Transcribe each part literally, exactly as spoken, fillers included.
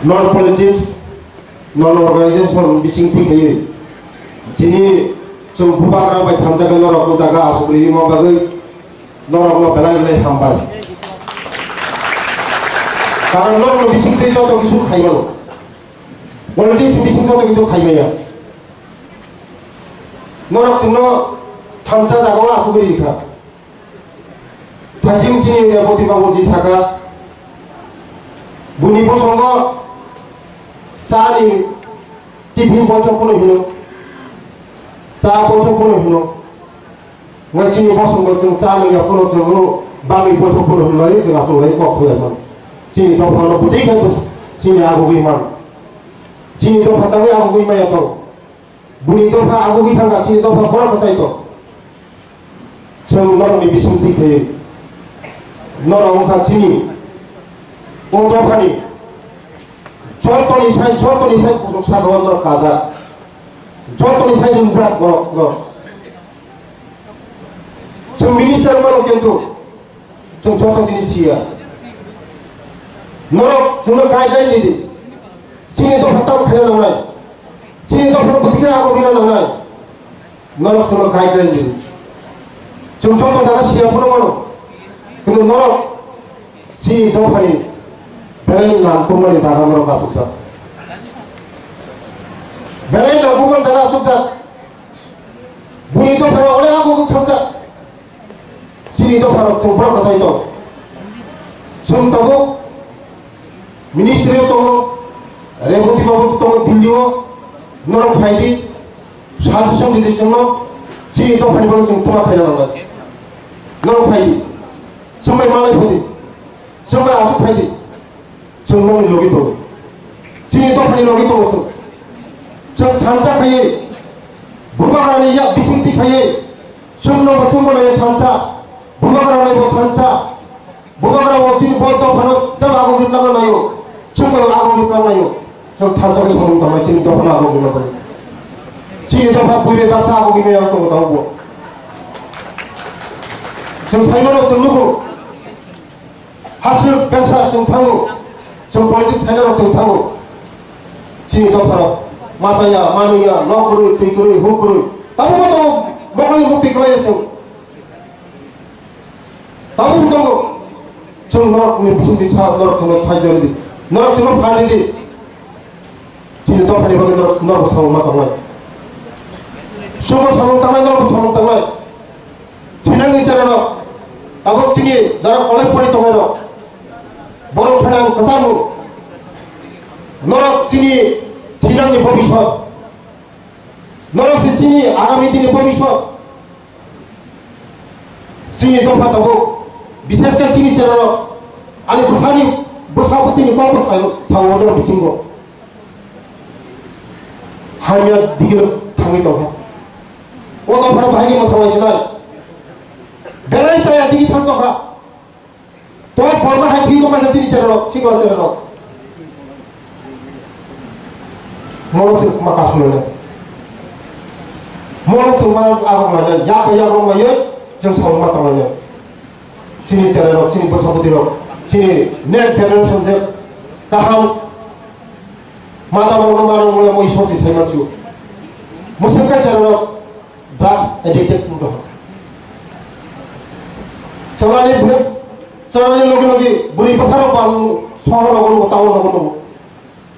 Non politics, non organization bising thik khaye. Sini chwng bubagra bai thamjak norok o jaga asuk rima bagwi norokno belai belai hambai. Karon norokno bising twi joto kisu khaimano. Politics bising joto kisu khaimaya. Norok chwngno thamsa jagao asugwi rikha. Thaiching chini Reboti babu ji sakha, buini bosongo chani tiffin boithok phano hino, cha boithok phano hino. Ngai chini bosongo chwng cha nangya phano chwngno bangwi boithok phano hino lai chwng aswk lai kok swlai mano. Chini dophano bwtwi khe bwswk chini agugwi mano. Chini dopha tangwi agugwi maya tong. Buini dopha agugwi thangkha, chini dopha borok kwchai tong. Chwng norokni bising twi khe norok wngkha chini o dophani jotoni sai, jotoni sai kuchuk sakao norok kajak, jotoni sai rimjak borok no. Chwng minister mano kintu chwng joto jinis siya. Norok chwngno guideline ridi. Chini dopha tamo khaina nangnai. Chini dopha bwthwina agugwina nangnai. Norok chwngno guideline ridi. Chwng joto jaga siya phano mano. Kintu norok chini dophani belai nangkukmani jaga norok asukjak. Belai nangkukmani jaga asukjak. Buini dophano onek agugwi thangjak. Chini dopharok chwng borok kwchai tong. Chwng tabuk ministry o tongo, Reboti babu tongo Delhi o, norok phai di, suggestion di di chwngno, chini dophani bagwi chwng twma khaina nangnai. Norok phai di, chwng bai malai phai di, chwng bai aswk phai di. Chwng nokni logi tongo. Chini dophani logi tongo chwng. Chwng thansa khaiwi, bubagrani yak bisingtwi khaiwi, chwngno bo chwngbo naiwi thansa, bubagrani bo thansa, bubagra bo chini bo dophano tei agom rwtlangna naio, chwngbo agom rwtlang naio. Chwng thansa khe samung tangnai chini dophano agom rwna bagwi. Chini dopha buibai baksa agom rwmani yak tongo tabukbo. Chwng saimano chwng nugo. Hasuk besa chwng thango, chwng politics khainarok chwng thango. Chini dopharok masa ya, manwi ya, nok kwrwi, twi kwrwi, huk kwrwi. Tabukbo tongo, mokholni mukti kwlaiya chwng. Tabukbo tongo, chwng norokni bisingtwi sa, norok chwngno saijoridi, norok chwngno phalidi. Chini dophani bagwi norok, norok samung ma tongnai. Chwngbo samung tangnai, norokbo samung tangnai. Thinangni cherairok, tabuk chini jara college pori tongnairok, borok phainang kwchangmung. Norok chini thinangni bobiswt. Norok se chini agami dini bobiswt. Chini dopha tabuk, bishesh khe chini cherairok, ani bwsani bwsa bwtwini kokbo sao, sao o bisingo. Hamya digiro thangwi tongkha. O dophano bahai khe mwthangwi sinai. Belai chaya digi thang tongkha. Tong borma hai thwi tongkha chini cherairok, sikla cherairok. Mono se ma kasu lene. Mono se ma agok lene, yak yak rok laiye, jeng samung ma tong lene. Chini cherairok, chini bwsabwtwirok, chini next generation je kaham mata rokno ma rok mole moi sosi sai manchu. Mwswk kaisa rok drugs addicted wng tongkha. Chalani bwrwi, chalani logi logi bwrwi bwsarok bang sohor rogo nugo, town rogo nugo.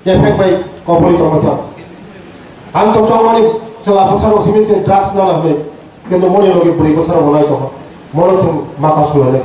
Kephek bai kobori tongma kha. Ang to chongmani chwla bwsarok simi se drugs nana hwnwi. Kintu moni logi bwrwi bwsarok bo nai tongkha. Mono se maka sulane.